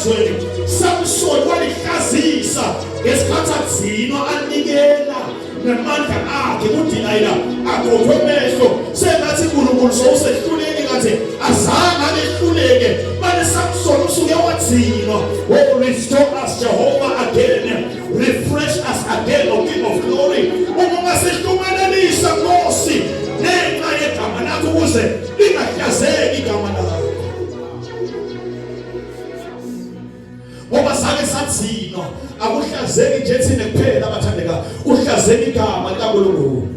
ehlazweni. Samson walihlazisa ngesikhathi agcinwa anikela ngamandla akhe kuDelayila agoqwe emehlo sengathi uNkulunkulu sowusehluleki ngathi azange alehluleke manje Samson usuke wagcinwa. Oh, restore us, Jehovah, again. Refresh us again, O King of Glory. Uma ungasihlumelelisa, Nkosi, ngenxa yegama lakho, ukuze lingahlazeki igama lakho, ngoba sake sagcinwa. Akuhlazeki nje thina kuphela, abathandeka, kuhlazeka igama likaNkulunkulu.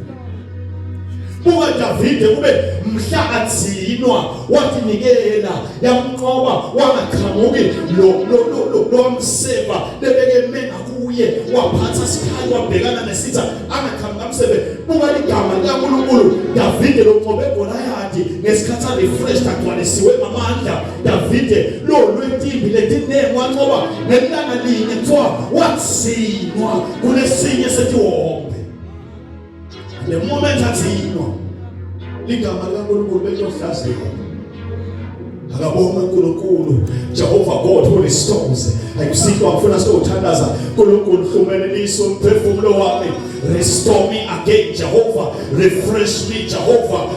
Buka Davide, kube mhla agcinwa watinikela, yamnqoba, wangaqhamuki lo lo lo lo wamseva lebeke menga kuye, waphatha sikhali, wabhekana nesitha, angaqhamuki amseve. Buka ligama likaNkulunkulu. Davide lonqobe Goliath ngesikhathi a-refreshed, agcwalisiwe ngamandla. Davide lo lwentimbi letinengi wanqoba ngelanga linye, kuthiwa wathinwa kunesinye setiwombe. Le moment athinwa, ligama likaNkulunkulu beliyohlazeka. Akabonge uNkulunkulu, Jehovah God who restores. Ayikusihlwa ngifuna siyothandaza. uNkulunkulu, hlumelelisa umphefumulo wami. Restore me again, Jehovah. Refresh me, Jehovah.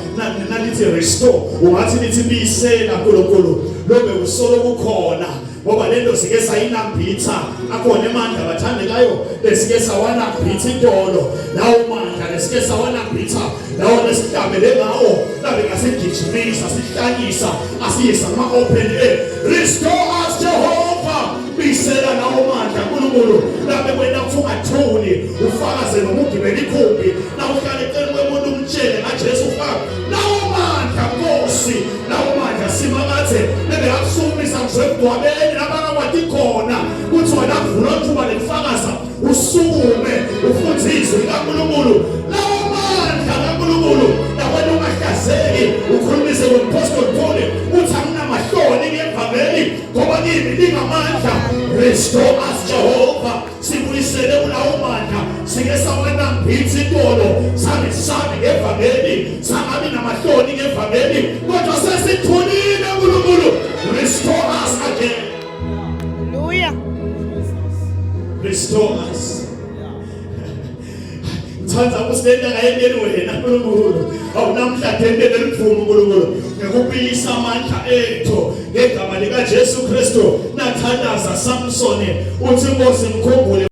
Nalithi restore, ungathi lithi biyisela, uNkulunkulu, lobe usolo kukhona, ngoba lento sike sayinambitha. Akhona amandla, abathandekayo, lesike sawanambitha intolo. Lawo mandla lesike sawanambitha, lawo lesihlabele ngawo, labe ngasigijimisa, sihlanyisa, asiyisa kuma-open air. Restore us, Jehovah. Buyisela lawo mandla, uNkulunkulu, labe wena kuthi ungathuli, ufakaze noma ugibela ikhumbi, na uhlale eceleni kwemuntu, umtshele ngaJesu. Ufaka lawo mandla, Nkosi, lawo mandla, Simakathe, bebe akusukumisa ngisho emgwabeni labangakwati khona kuthi wena kuvula ithuba lekufakaza, usukume ufunde izwi likaNkulunkulu. Lawo mandla kaNkulunkulu lakwena ungahlazeki, ukhulumise ngompostoli Paul, uthi anginamahloni ngevangeli, ngoba kimi lingamandla. Restore us, Jehovah. Sibuyisele kulawo mandla sike sawanambitha intolo, sangesabi ngevangeli, sangabi namahloni ngevangeli, kodwa sesithulile. uNkulunkulu, restore us again. Hallelujah. Restore us. Ngithanda ukuthi le nto akayenteli wena, Nkulunkulu. Awunamhla tentele livumo, uNkulunkulu, ngekubuyisa amandla ethu ngegama likaJesu Kristu. Nathandaza Samsoni, uthi, Nkosi, ngikhumbule.